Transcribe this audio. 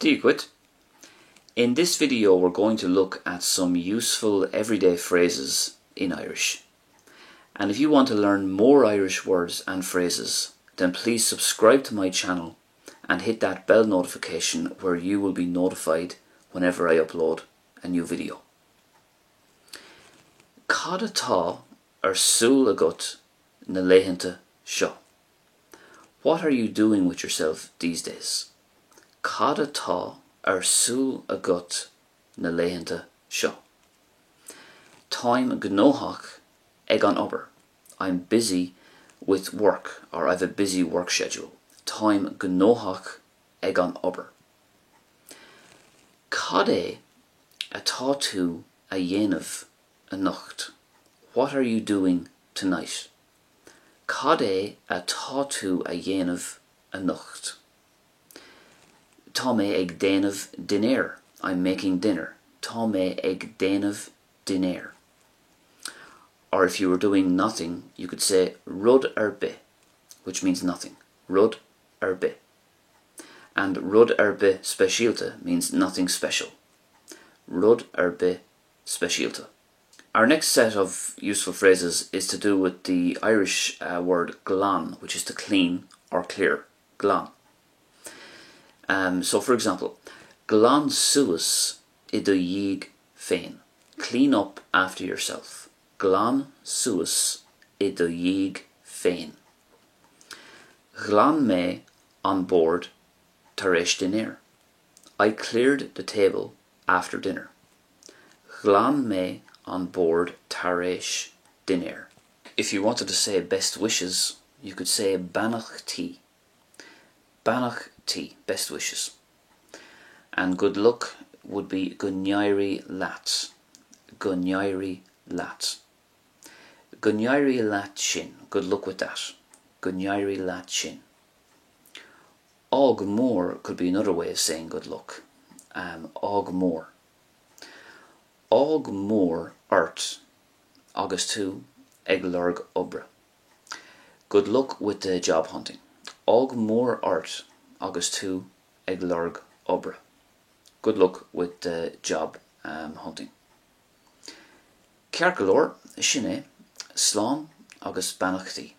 Dia dhuit. In this video we're going to look at some useful everyday phrases in Irish. And if you want to learn more Irish words and phrases, then please subscribe to my channel and hit that bell notification where you will be notified whenever I upload a new video. Cad atá ar siúl agat na laethanta seo? What are you doing with yourself these days? Cad atá ar siúl agat na laethanta seo? Táim gnóthach ag an obair. I'm busy with work or I've a busy work schedule. Táim gnóthach ag an obair. Cad é atá tú a dhéanamh anocht? What are you doing tonight? Cad é atá tú a dhéanamh anocht? Tá mé ag déanamh dinnéir. I'm making dinner. Tá mé ag déanamh dinnéir. Or if you were doing nothing, you could say rud ar bith, which means nothing. Rud ar bith. And rud ar bith speisialta means nothing special. Rud ar bith speisialta. Our next set of useful phrases is to do with the Irish uh, word glan, which is to clean or clear. Glan. Um, so for example, glan suas i do dhiaidh féin. Clean up after yourself. Glan suas i do dhiaidh féin. Ghlan mé an bord tar éis dinnéir. I cleared the table after dinner. Ghlan mé an bord tar éis dinnéir. If you wanted to say best wishes, you could say beannachtaí. Beannachtaí, best wishes. And good luck would be go n-éirí leat. Go n-éirí leat. Go n-éirí leat sin, good luck with that. Go n-éirí leat sin. Ádh mór could be another way of saying good luck. Um, ádh mór. Ádh mór ort agus tú ag lorg oibre. Good luck with the job hunting. Ádh mór ort agus tú ag lorg oibre. Good luck with the job um, hunting. Ceart go leor, sin é, slán agus beannachtaí.